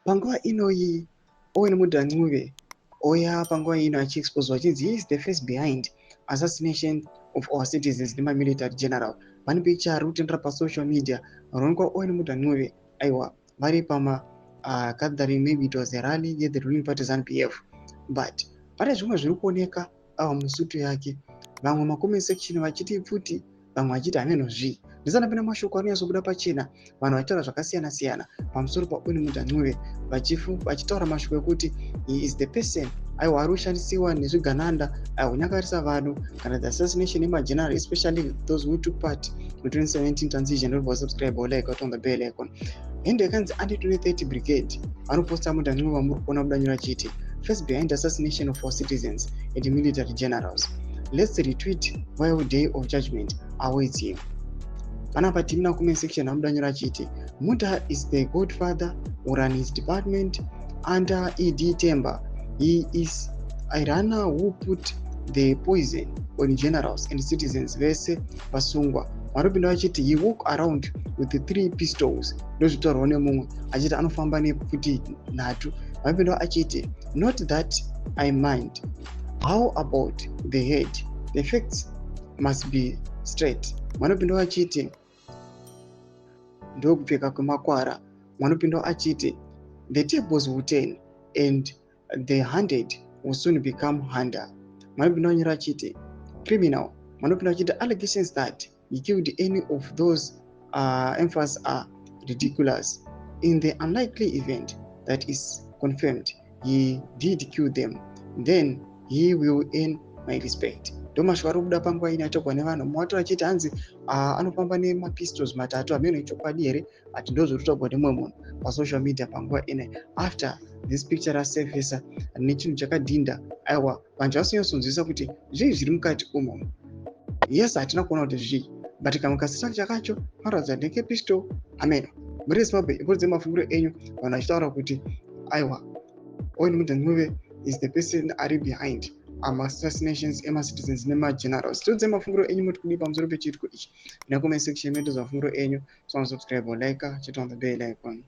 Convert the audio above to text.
Panguva inoyi Owen Mudha Ncube oya panguva ino achiexposwa achinzi he is the face behind assassination of our citizens nemamilitary general. Pane picture ari kutendera pasocial media rinoonekwa Owen Mudha Ncube, aiwa, vari pama gathering, maybe it was a rally yethe ruling party ZANU PF, but pane zvimwe zviri kuoneka ava musutu yake. Vamwe macomment section vachiti pfuti, vamwe vachiti hameno zvii. Ndisana pena mashoko anonyatsobuda pachena, vanhu vachitaura zvakasiyana siyana pamusoro paOwen Mudha Ncube, vachitaura mashoko ekuti he is the person, aiwa, ari kushandisiwa nezvigananda, aiwa, kunyakarisa vanhu kana the assassination emageneral, especially those who took part mu2017 transition. Don't subscribe or like, on the bell icon. Hendo yakanzi anti 2030 brigade vanoposta Mudha Ncube vamuri kuona budanyura achiti face behind assassination of our citizens and military generals. Let's retweet while day of judgment awaits him. Panapa timina comment section amudanyura achiti Mudha is the godfather who run his department under ED Temba. He is a runner who put the poison on generals and citizens vese vasungwa. Varipinda vachiti he walk around with the three pistols, ndozvitaurwa nemumwe achiti anofamba nepfuti nhatu. Vapinda achiti not that I mind, how about the head? The facts must be straight. Vanopinda vachiti ndokupfeka kwemakwara. Vanopinda achiti the tables will turn and the hundred will soon become hunter. Vanopinda vanyora achiti criminal. Vanopinda vachiti allegations that he killed any of those emphas are ridiculous. In the unlikely event that is confirmed he did kill them, then he will earn my respect. Ndo mashoko ari kubuda panguva ino atorwa nevanhu. Mumwe achiti hanzi anofamba nemapistols matatu. Hameno ichokwadi here, ati ndo zviri kutaurwa nemumwe munhu pasocial media panguva ino after this picture rasurfacer nechinhu chakadhinda. Aiwa, vanhu vasonyatsonzwisa kuti zvii zviri mukati umo. Yes, hatina kuona kuti zvii, but kamwe kastructure kacho kanoratidza ndekepistol. Ameno muri Zimbabwe, ikurudzai mafungiro enyu. Vanhu vachitaura kuti aiwa, Owen Mudha Ncube is the person ari behind amaassassinations emacitizens nemagenerals. Tiudzai mafungiro enyu, muti kudii pamusoro pechiitiko ichi? Ina comment section medu mafungiro enyu. So subscribe or like, chit on the bell icon.